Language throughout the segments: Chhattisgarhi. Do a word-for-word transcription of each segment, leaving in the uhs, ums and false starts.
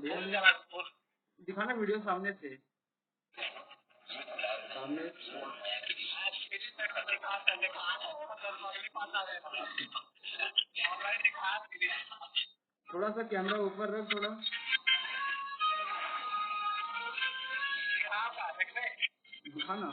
दिखाना वीडियो सामने से। सामने। थोड़ा सा कैमरा ऊपर रख, थोड़ा दिखाना।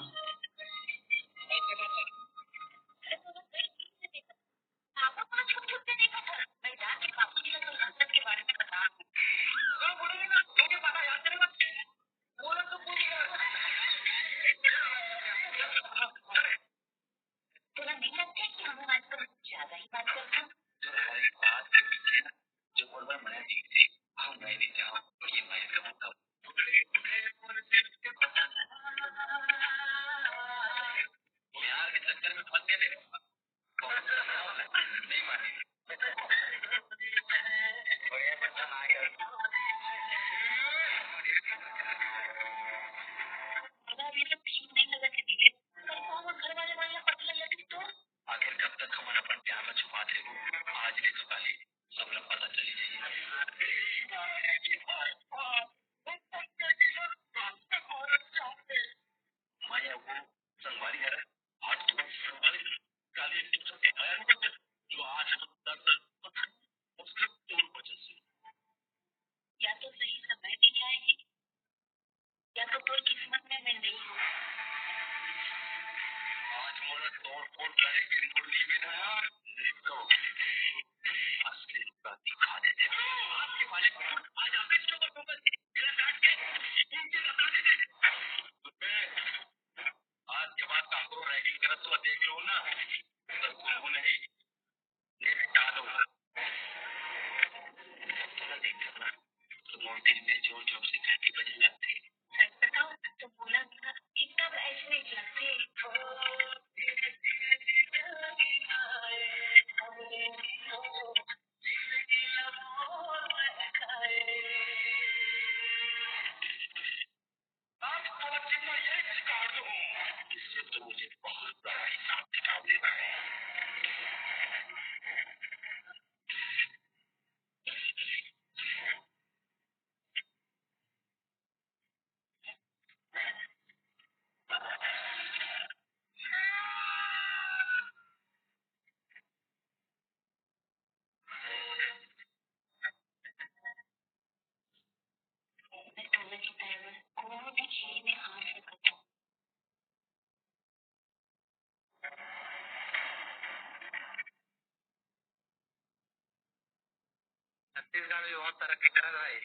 छत्तीसगढ़ भी बहुत तरक्की करत भाई।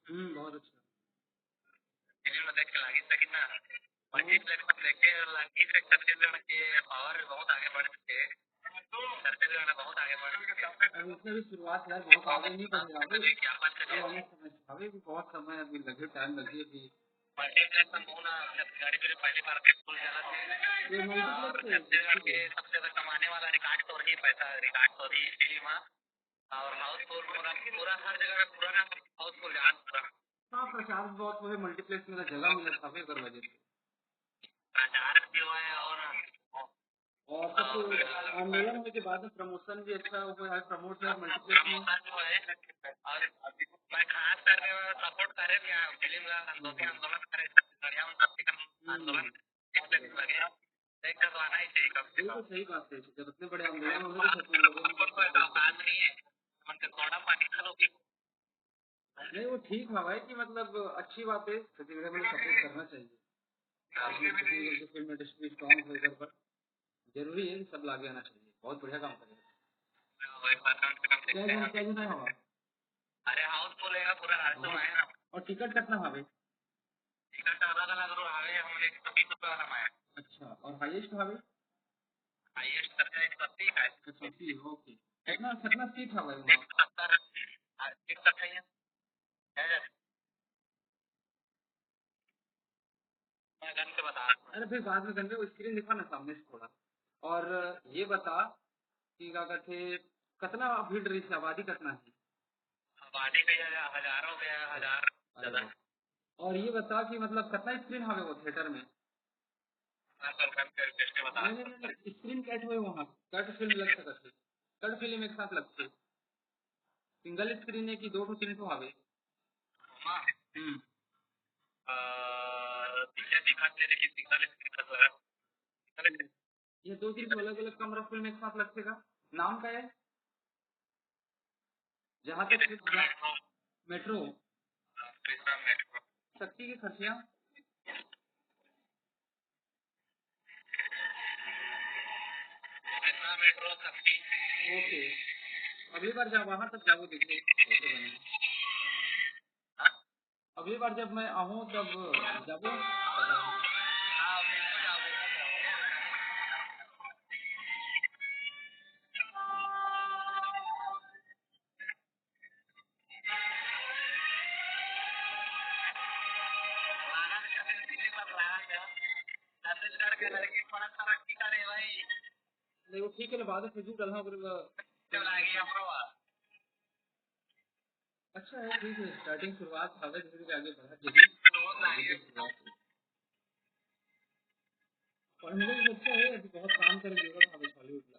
हम्म, बहुत अच्छा। फिल्म में देख के लागिस था कितना। मल्टीप्लेक्स में देख के लागिस कि छत्तीसगढ़ के पावर भी बहुत आगे बढ़ चुके हैं। छत्तीसगढ़ में बहुत आगे बढ़ चुके हैं। अभी उसमें भी शुरुआत है, बहुत आगे नहीं बढ़ रहा अभी। क्या बात कर रहे हो? अभी समय, अभी भी बहुत समय अभी लगे, टाइम लगे अभी। मल्टीप्लेक्स में बहुत ना, जब गाड़ी मेरे पहली बार के स्कूल जाना थे। ये मल्टीप्लेक्स और है। छत्तीसगढ़ के सबसे ज्यादा कमाने वाला रिकॉर्ड तो रही पैसा, रिकॉर्ड तो रही फिल्म। और हाउसफुल पूरा, पूरा हर जगह में पूरा ना हाउसफुल जान पूरा। हाँ, प्रचार भी बहुत हुए, मल्टीप्लेक्स में जगह मिला काफी अगर वजह से। प्रचार भी हुआ है और और सब तो आंदोलन होने के बाद में प्रमोशन भी अच्छा हुआ है, प्रमोट है मल्टीप्लेक्स में। प्रमोशन हुआ है और मैं खास कर सपोर्ट करे भी हैं फिल्म का, आंदोलन, आंदोलन करे, बढ़िया उन सबके आंदोलन लगे। देख कर तो आना ही चाहिए कम से कम। बिल्कुल सही बात है, जब इतने बड़े आंदोलन हो रहे तो सच में लोगों को तो ऐसा औकात नहीं है, मन का सोडा पानी खा लो कि नहीं, वो ठीक है भाई कि मतलब अच्छी बात है, छत्तीसगढ़ में सपोर्ट करना चाहिए। छत्तीसगढ़ की फिल्म इंडस्ट्री स्ट्रॉन्ग हो इधर पर, जरूरी है कि सब आगे आना चाहिए। बहुत बढ़िया काम करेगा। वही बात है, कम से कम क्या देखते जन, हैं। क्या जन है हमारा? अरे हाउसफुल है पूरा, हर समय है ना। और टिकट कितना हवे? टिकट अलग अलग रो हवे, हम एक सौ बीस रुपये वाला माया। अच्छा, और हाईएस्ट हवे? हाईएस्ट सबसे एक सौ अस्सी का है। एक सौ अस्सी, ओके। कितना, कितना सीट हवे वहाँ? एक सौ सत्तर, हाँ, एक सौ अट्ठाईस है। मैं गन से बता रहा हूँ। अरे फिर बाद में गन पे वो स्क्रीन दिखा ना सामने से थोड़ा। और ये बता कि क्या कहते, कितना भीड़ रही थी, आबादी कितना है? आबादी का ये हजारों में हजार अरे ज्यादा। वाह। और ये बता कि मतलब कितना स्क्रीन हवे वो थिएटर में? हाँ सर, गन पे कैसे बता नहीं, नहीं, नहीं, स्क्रीन कैट हुए वहाँ, कट फिल्म लग सकत है, कट फिल्म एक साथ लगते, सिंगल स्क्रीन है कि दो ठो तीन ठो हवे? हम्म। अ, पीछे दिखत नहीं, लेकिन सिग्नल, सिग्नल वगैरह, सिग्नल। ये दो तीन ठो अलग-अलग कमरा फिल्म एक साथ लगथे का? नाम का है? जहाँ तक कृष्णा मेट्रो। मेट्रो। हाँ, कृष्णा मेट्रो। शक्ति के खर्चिया? कृष्णा मेट्रो शक्ति। ओके। अगली बार जब वहाँ तक जाबो, देखबो। हाँ? अगली बार जब मैं आऊँ, तब जाबो। हाँ, बिल्कुल आओ, बिल्कुल आओ। छत्तीसगढ़ के लड़की बड़ा तरक्की करे भाई। नहीं, वो ठीक है ना, बाद में फिर भी डलना पड़ेगा। चल, आ गया, bro। अच्छा है, ठीक है, starting शुरुआत हवे, धीरे धीरे आगे बढ़त जाही। पढ़ने में अच्छा है, अभी बहुत काम करे जरूरत हवे बॉलीवुड ला।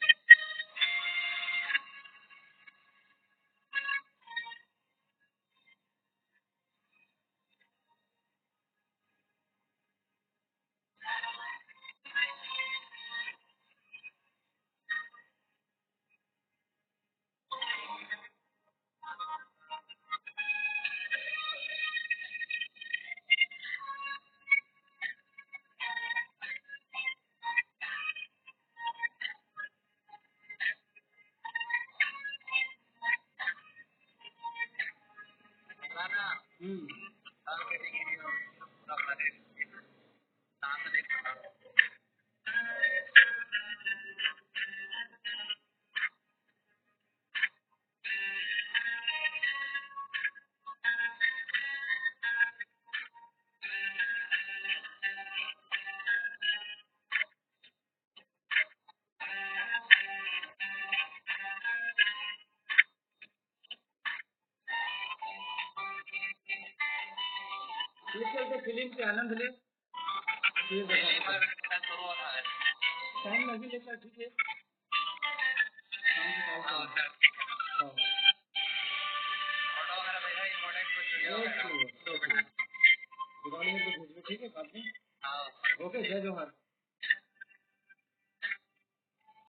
हम्म। ये चलते फिल्म के आनंद ले। ये देखो। टाइम नहीं लेता, ठीक है। शाम को कॉल करो। हाँ। ओके, ओके। दिवाली में तो भेजो, ठीक है, बाद में। ओके, जय जोहार।